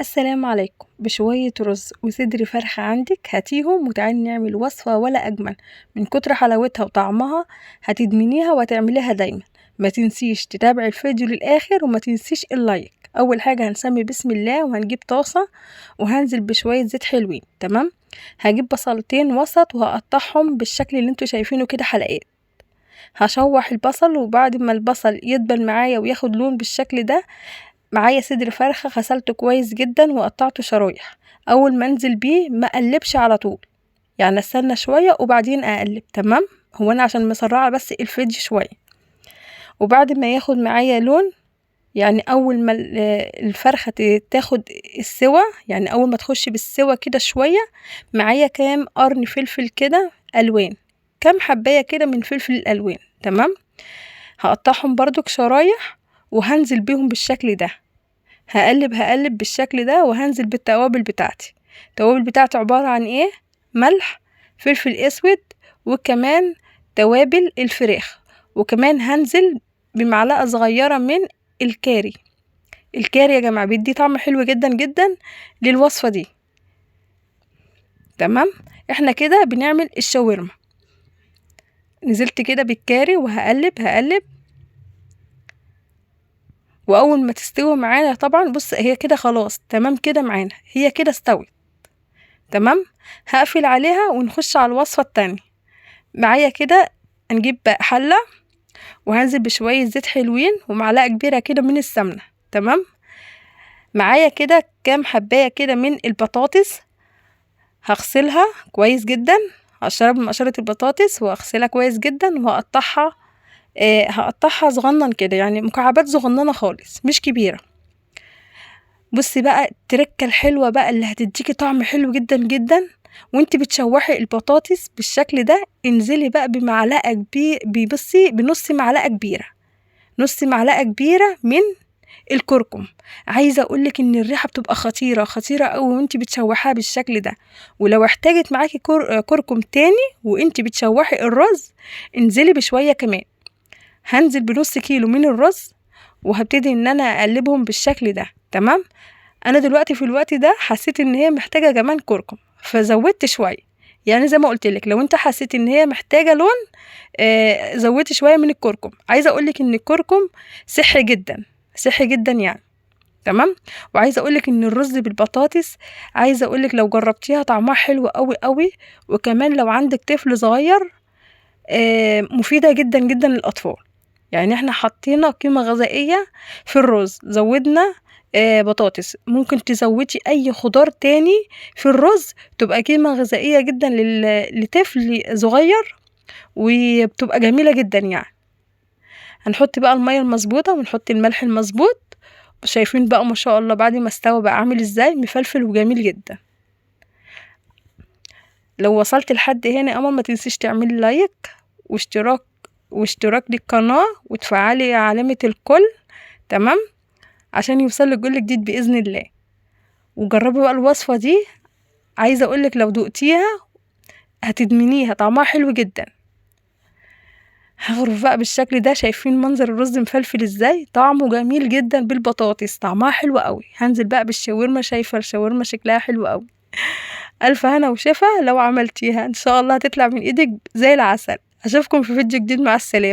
السلام عليكم. بشوية رز وصدر فرخة عندك هاتيهم وتعالي نعمل وصفة ولا أجمل، من كتر حلاوتها وطعمها هتدمنيها وهتعمليها دايما. ما تنسيش تتابعي الفيديو للآخر وما تنسيش ال like. أول حاجة هنسمي بسم الله وهنجيب طاسة وهنزل بشوية زيت حلوين، تمام. هجيب بصلتين وسط وهقطعهم بالشكل اللي انتوا شايفينه كده حلقات. هشوح البصل، وبعد ما البصل يدبل معايا وياخد لون بالشكل ده، معايا صدر فرخة غسلته كويس جدا وقطعته شرايح. اول ما انزل بيه ما اقلبش على طول، يعني استنى شوية وبعدين اقلب، تمام. هو انا عشان مسرعة بس الفيديو شوية. وبعد ما ياخد معايا لون، يعني اول ما الفرخة تاخد السوى، يعني اول ما تخش بالسوى كده شوية، معايا كام قرن فلفل كده الوان، كام حباية كده من فلفل الالوان، تمام. هقطعهم برضك شرايح وهنزل بيهم بالشكل ده. هقلب بالشكل ده وهنزل بالتوابل بتاعتي. التوابل بتاعتي عبارة عن ايه؟ ملح، فلفل اسود، وكمان توابل الفراخ، وكمان هنزل بمعلقة صغيرة من الكاري. الكاري يا جماعة بيدي طعم حلو جدا جدا للوصفة دي، تمام. احنا كده بنعمل الشاورما. نزلت كده بالكاري وهقلب هقلب، واول ما تستوي معانا طبعا بص هي كده خلاص تمام كده معانا، هي كده استوت تمام. هقفل عليها ونخش على الوصفة التانية. معايا كده هنجيب حلة وهنزل بشوية زيت حلوين ومعلقة كبيرة كده من السمنة، تمام. معايا كده كام حباية كده من البطاطس، هغسلها كويس جدا، هقشرها بمقشرة البطاطس واغسلها كويس جدا وهقطعها، هقطعها صغنن كده، يعني مكعبات صغننة خالص مش كبيرة. بصي بقى التركة الحلوة بقى اللي هتديكي طعم حلو جدا جدا وانت بتشوحي البطاطس بالشكل ده، انزلي بقى بمعلقة كبيرة، بصي بنص معلقة كبيرة، نص معلقة كبيرة من الكركم. عايزة اقولك ان الريحة بتبقى خطيرة خطيرة قوي وانت بتشوحيها بالشكل ده. ولو احتاجت معاكي كركم تاني وانت بتشوحي الرز انزلي بشوية كمان. هنزل بنص كيلو من الرز وهبتدي ان انا اقلبهم بالشكل ده، تمام. انا دلوقتي في الوقت ده حسيت ان هي محتاجة كمان كركم فزودت شوية، يعني زي ما قلت لك لو انت حسيت ان هي محتاجة لون، زودتي شوية من الكركم. عايزة اقولك ان الكركم صحي جدا صحي جدا يعني، تمام. وعايزة اقولك ان الرز بالبطاطس عايزة اقولك لو جربتيها طعمها حلو قوي قوي، وكمان لو عندك طفل صغير، مفيدة جدا جدا للأطفال. يعني احنا حطينا قيمة غذائية في الرز، زودنا، بطاطس، ممكن تزودي اي خضار تاني في الرز تبقى قيمة غذائية جدا لطفل صغير، وبتبقى جميلة جدا يعني. هنحط بقى المية المظبوطة ونحط الملح المظبوط. شايفين بقى ما شاء الله بعد ما استوى بقى عامل ازاي، مفلفل وجميل جدا. لو وصلت لحد هنا يا قمر ما تنسيش تعملي لايك واشتراك للقناة وتفعلي علامة الكل، تمام، عشان يوصلك كل جديد بإذن الله. وجربي بقى الوصفة دي، عايزة اقولك لو دقتيها هتدمنيها، طعمها حلو جدا. هغرف بقى بالشكل ده، شايفين منظر الرز مفلفل ازاي، طعمه جميل جدا بالبطاطس، طعمها حلو قوي. هنزل بقى بالشاورما، شايفة الشاورما شكلها حلو قوي. ألف هنا وشفا لو عملتيها إن شاء الله هتطلع من إيدك زي العسل. أشوفكم في فيديو جديد، مع السلامة.